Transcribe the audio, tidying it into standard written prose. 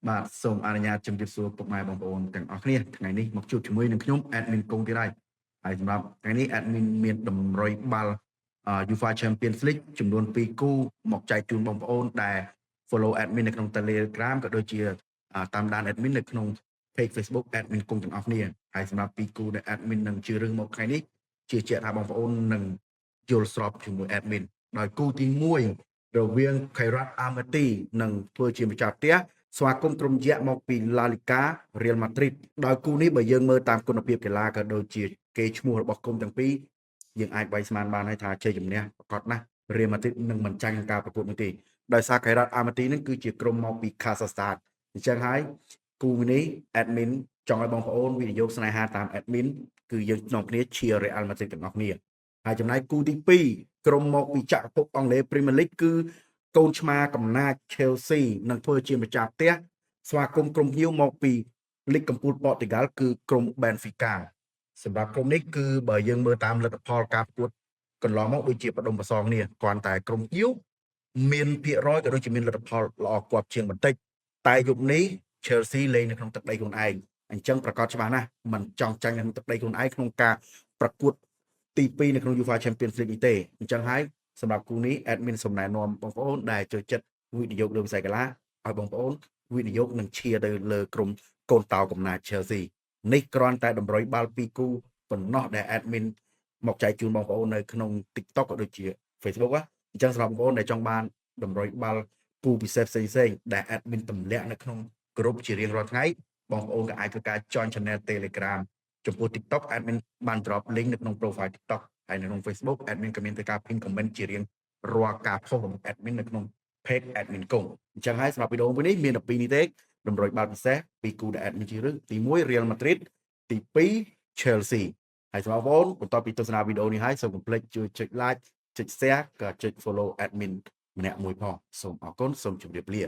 បាទសូមអនុញ្ញាតជម្រាបសួរពុកម៉ែបងប្អូនទាំងអស់គ្នាថ្ងៃនេះមកជួបជាមួយនឹងខ្ញុំ admin គង់ទៀតហើយហើយសម្រាប់ថ្ងៃនេះ admin មានតម្រុយបាល់ UEFA Champions League ចំនួន2គូមកចែកជូនបងប្អូនដែល follow admin នៅក្នុង Telegram ក៏ដូចជាតាមដាន admin នៅក្នុង page Facebook admin គង់ទាំងអស់គ្នាហើយសម្រាប់ពីរគូដែល admin នឹងជ្រើសរើសមកថ្ងៃនេះជឿជាក់ថាបងប្អូននឹងយល់ស្របជាមួយ admin ដោយគូទី1រវាង Kairat Almaty នឹងធ្វើជាម្ចាស់ផ្ទះស្វាគមន៍ក្រុមយក្សមកពី La Liga Real Madrid ដោយគូនេះបើយើងមើលតាមគុណភាពកីឡាក៏ដូចជាគេឈ្មោះរបស់ក្រុមទាំងពីរយើងអាចវាយស្មានបានហើយថាជ័យជំនះប្រកាសណាស់ Real Madrid នឹងមិនចាញ់ក្នុងការប្រកួតនេះទេដោយសារ Kairat Almaty នឹងគឺជាក្រុមមកពី Kazakhstan អញ្ចឹងហើយគូនេះ admin ចង់ឲ្យបងប្អូនវិនិយោគស្នេហាតាម admin គឺយើងនាំគ្នាcheer Real Madrid ទាំងអស់គ្នាហើយចំណែកគូទី2ក្រុមមកពីចក្រភពអង់គ្លេស Premier League គឺកូនឆ្មាកំណាច Chelsea នឹងធ្វើជាម្ចាស់ផ្ទះស្វាគមន៍ក្រុមភ្ញៀវមកពីលីកកំពូលប៉ូទុយហ្គាល់គឺក្រុម Benfica សម្រាប់ក្រុមនេះគឺបើយើងមើលតាមលទ្ធផលការប្រកួតកន្លងមកដូចជាបដុំប្រសងគ្នាគ្រាន់តែក្រុមភ្ញៀវមានភាគរយក៏ដូចជាមានលទ្ធផលល្អគប់ជាងបន្តិចតែយប់នេះ Chelsea លេងនៅក្នុងទឹកដីខ្លួនឯងអញ្ចឹងប្រកាសច្បាស់ណាស់មិនចង់ចាញ់នៅក្នុងទឹកដីខ្លួនឯងក្នុងការប្រកួតទី2នៅក្នុង UEFA Champions League នេះទេអញ្ចឹងហើយសម្រាប់គូនេះ admin សូមណែនាំបងប្អូនដែលចូលចិត្តវិនិយោគលើវិស័យកីឡាឲ្យបងប្អូនវិនិយោគនិង cheer ទៅលើក្រុមកូនតោកំណាច Chelsea នេះគ្រាន់តែតម្រុយបាល់ពីរគូប៉ុណ្ណោះដែល admin មកចែកជូនបងប្អូននៅក្នុង TikTok ក៏ដូចជា Facebook ណាអញ្ចឹងសម្រាប់បងប្អូនដែលចង់បានតម្រុយបាល់គូពិសេសផ្សេងៗដែល admin ទម្លាក់នៅក្នុងក្រុមជារៀងរាល់ថ្ងៃបងប្អូនក៏អាចធ្វើការ join channel Telegram ចំពោះ TikTok admin បាន drop link នៅក្នុង profile TikTok ហើយនៅក្នុង Facebook admin ក៏មានធ្វើការ pin comment ជារៀងរាល់ការ post របស់ admin នៅក្នុង page admin គង់អញ្ចឹងហើយសម្រាប់វីដេអូមួយនេះមានតែពីរនេះទេតម្រុយបាល់ពិសេសពីរគូដែល admin ជ្រើសរើសទី1 Real Madrid ទី2 Chelsea ហើយសម្រាប់បងប្អូនបន្ទាប់ពីទស្សនាវីដេអូនេះហើយសូមកុំភ្លេចជួយចុច like ចុច share ក៏ចុច follow admin ម្នាក់មួយផងសូមអរគុណសូមជម្រាបលា។